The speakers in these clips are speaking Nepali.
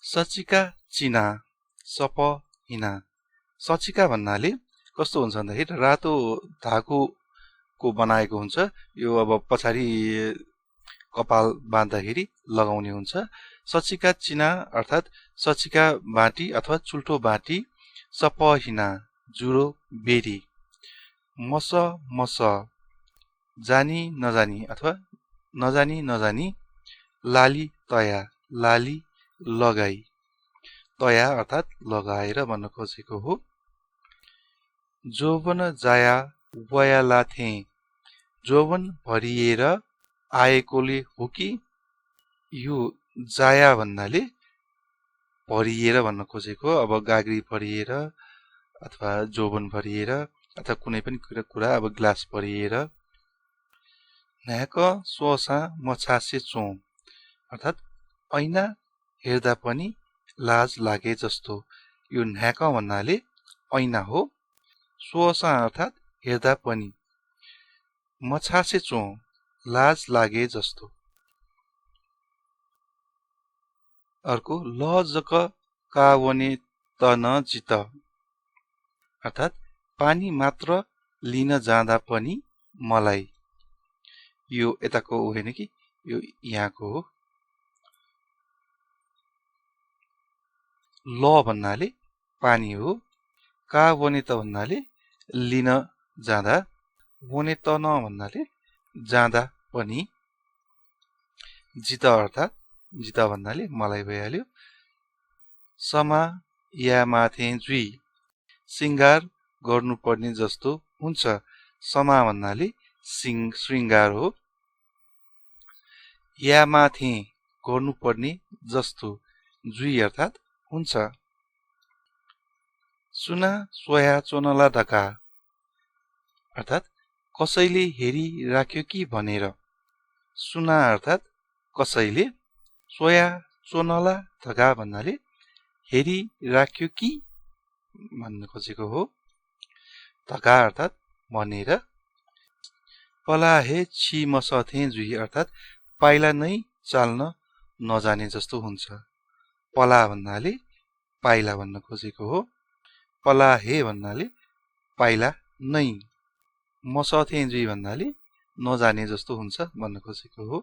सचिका चिना सप हिना। सचिका भन्नाले कस्तो हुन्छ भन्दाखेरि रातो धागोको बनाएको हुन्छ। यो अब पछाडि कपाल बाँध्दाखेरि लगाउने हुन्छ। सचिका चिना अर्थात् सचिका बाटी अथवा चुल्ठो बाटी। सपहिना जुरो बेरी। मस मस जानी नजानी अथवा नजानी नजानी। लाली तया लाली लगाई। तया अर्थात् लगाएर भन्न खोजेको हो। जोवन जाया वयाला थे। जोवन भरिएर आएकोले हो कि यो जाया भन्नाले भरिएर भन्न खोजेको। अब गाग्री भरिएर अथवा जोवन भरिएर अथवा कुनै पनि कुरा अब ग्लास भरिएर। न्याक सोसा मछासे चो अर्थात् ऐना हेर्दा पनि लाज लागे जस्तो। यो न्याक भन्नाले ऐना हो। सोसा अर्थात् हेर्दा पनि। मछासे चो लाज लागे जस्तो। अर्को लजक कावने तन जित अर्थात् पानी मात्र लिन जाँदा पनि मलाई। यो यताको होइन कि यो यहाँको हो। ल भन्नाले पानी हो। का वने त भन्नाले लिन जाँदा। वने त न भन्नाले जाँदा पनि। जित अर्थात् जित भन्नाले मलाई भइहाल्यो। समा या माथे जुई श्रृंगार गर्नुपर्ने जस्तो हुन्छ। समा भन्नाले श्रृंगार हो। या माथे गर्नुपर्ने जस्तो जुई अर्थात् हुन्छ। सुना सोया चोनला ढका अर्थात् कसैले हेरिराख्यो कि भनेर। सुना अर्थात् कसैले। सोया चोनला ढका भन्नाले हेरिराख्यो कि भन्न खोजेको हो। ढका अर्थात् भनेर। पलाहे छि मसथे जुई अर्थात् पाइला नै चाल्न नजाने जस्तो हुन्छ। पला भन्नाले पाइला भन्न खोजेको हो। पलाहे भन्नाले पाइला नै। मसथे जुई भन्नाले नजाने जस्तो हुन्छ भन्न खोजेको हो।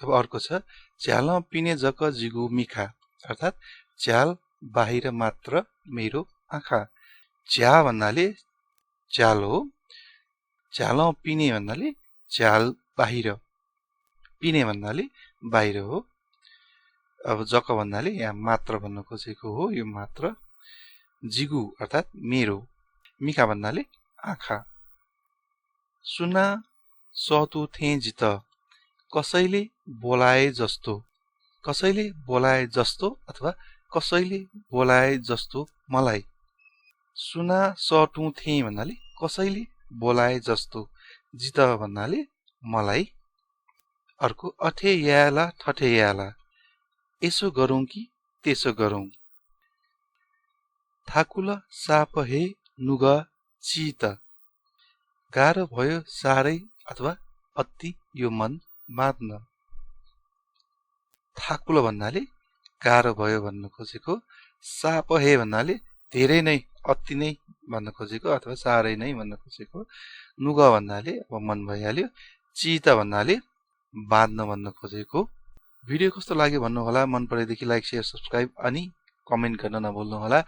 अब अर्को छ झ्याल पिने जक जिगु मिखा अर्थात् झ्याल बाहिर मात्र मेरो आँखा। झ्या भन्नाले झ्याल हो। झ्याल पिने भन्नाले झ्याल बाहिर। पिने भन्नाले बाहिर हो। अब जक भन्नाले यहाँ मात्र भन्न खोजेको हो। यो मात्र। जिगु अर्थात् मेरो। मिखा भन्नाले आँखा। सुना सतु थे जित कसैले बोलाए जस्तो। कसैले बोलाए जस्तो अथवा कसैले बोलाए जस्तो मलाई। सुना सटु थे भन्नाले कसैले बोलाए जस्तो। जित भन्नाले मलाई। अर्को अठे याला ठठे याला यसो गरौँ कि त्यसो गरौँ। थाकुल साप हे नुग चित गाह्रो भयो साह्रै अथवा अति यो मन बाँध्न। थाकुल भन्नाले गाह्रो भयो भन्न खोजेको। साप हे भन्नाले धेरै नै अति नै भन्न खोजेको अथवा साह्रै नै भन्न खोजेको। नुग भन्नाले अब मन भइहाल्यो। चित भन्नाले बाँध्न भन्न खोजेको। भिडियो कस्तो लाग्यो भन्नुहोला। मन परेदेखि लाइक शेयर सब्स्क्राइब अनि कमेन्ट गर्न नभुल्नुहोला।